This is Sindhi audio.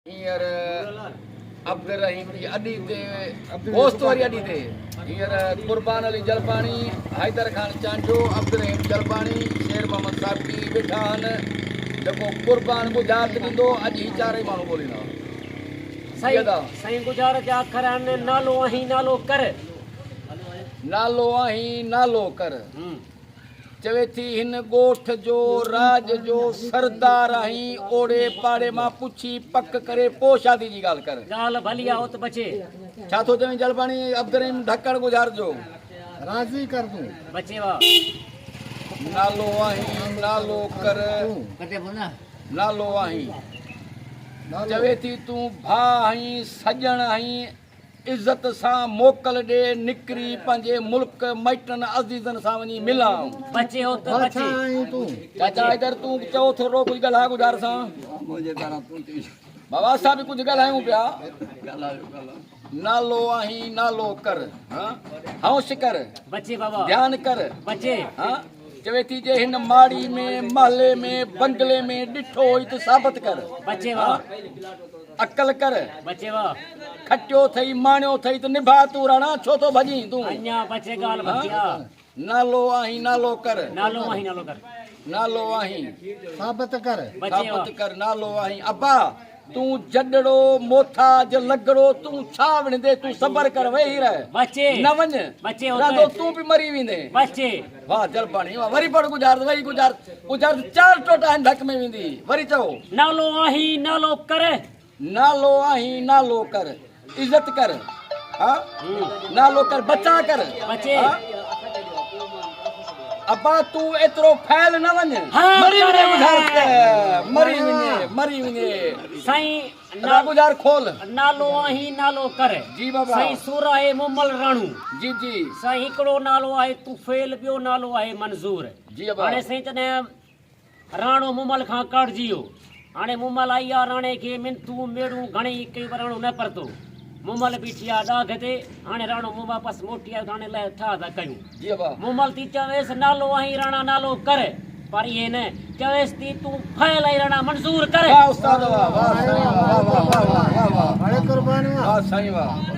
هينئر عبدالرحيم جي اڏي تي گوشت واري اڏي تي هينئر قربان علي جلباڻي، حيدر خان چانڊيو، عبدالرحيم جلباڻي، شير محمد ساقي ويٺا آهن، جيڪو قربان ڳجهارت ڏيندو اڄ هي چارئي ماڻهو ٻوليندا. سائين سائين ڳجهارت جا اکر آهن نالو آهين نالو ڪر. نالو آهين نالو ڪر. چوي ٿي هن ڳوٺ جو راڄ جو سردار آهين اوڙي پاڙي مان پڇي پڪ ڪري پوء شادي جي ڳالهه ڪر. ڳالهه ڀلي آ ات بچي. ڇا ٿو چوين جلباڻي عبدالرحيم ڍڪڻ ڳجهار جو. راضي ڪر تون. بچي وا. نالو آهين نالو ڪر نالو آهين. چوي ٿي تون ڀاء آهين سڄڻ آهين. عزت سان موڪل ڏي نڪري پنهنجي ملڪ مائٽن عزيزن سان وڃي ملان. بچي هو ته بچي. چاچا حيدر تون چئو ٿورڙو ڪجهه ڳالهاء ڳجهار سان. بابا اسان به ڪجهه ڳالهايون پيا. نالو آهين نالو ڪر. هونش ڪر. بچي بابا. ڌيان ڪر. بچي. چوي ٿي جي هن ماڙي ۾ محلي ۾ بنگلي ۾ ڏٺو هئي ته ثابت ڪر. بچي وا. عقل ڪر. بچي وا. کٽيو ٿئي ماڻيو ٿئي ته نڀاء تون راڻا ڇو ٿو ڀڄين تون. اڃا بچي ڳالهه بچي آ. نالو آهين نالو ڪر. نالو آهين نالو ڪر. نالو آهين. ثابت ڪر. بچي وا. ثابت ڪر نالو آهين ابا. تون جڏڙو موٿاج لڳڙو تون ڇا وڙهندين تون صبر ڪر ويهي رهه بچي نه وڃ بچي هو رهندو تون به مري ويندين بچي واه جلباڻي واه وري پڙ گذار وئي گذار گذار چار ٽوٽا هن ڍڪ ۾ ويندي وري چئو نالو آهين نالو ڪر نالو آهين نالو ڪر عزت ڪر ها نالو ڪر بچا ڪر بچي ابا تون ايترو ڦهل نه وڃ مري وڃي ٻڌار ته مري وڃي مري وڃي سائين ادا ٻڌار کول نالو آهين نالو ڪر جي بابا سائين سور آهي مومل راڻو جي جي سائين هڪڙو نالو آهي طفيل ٻيو نالو آهي منظور جي ابا هاڻي سائين جڏهن راڻو مومل کان ڪاڙجي ويو. هاڻي مومل آئي آ راڻي کي منٿون ميڙون گهڻي ئي ڪيون پر راڻو نه پرتو. مومل بيٺي آ ڏاگهه تي. هاڻي راڻو مون واپس موٽي آيو ته هاڻي لهه ٺاهه ٿا ڪيون. مومل ٿي چويس نالو آهين راڻا نالو ڪر. پر اهي نه. چويس ٿي تون ڦهل آهين راڻا منظور ڪر. واه استاد واه واه سائين واه واه واه واه واه واه واه سائين واه.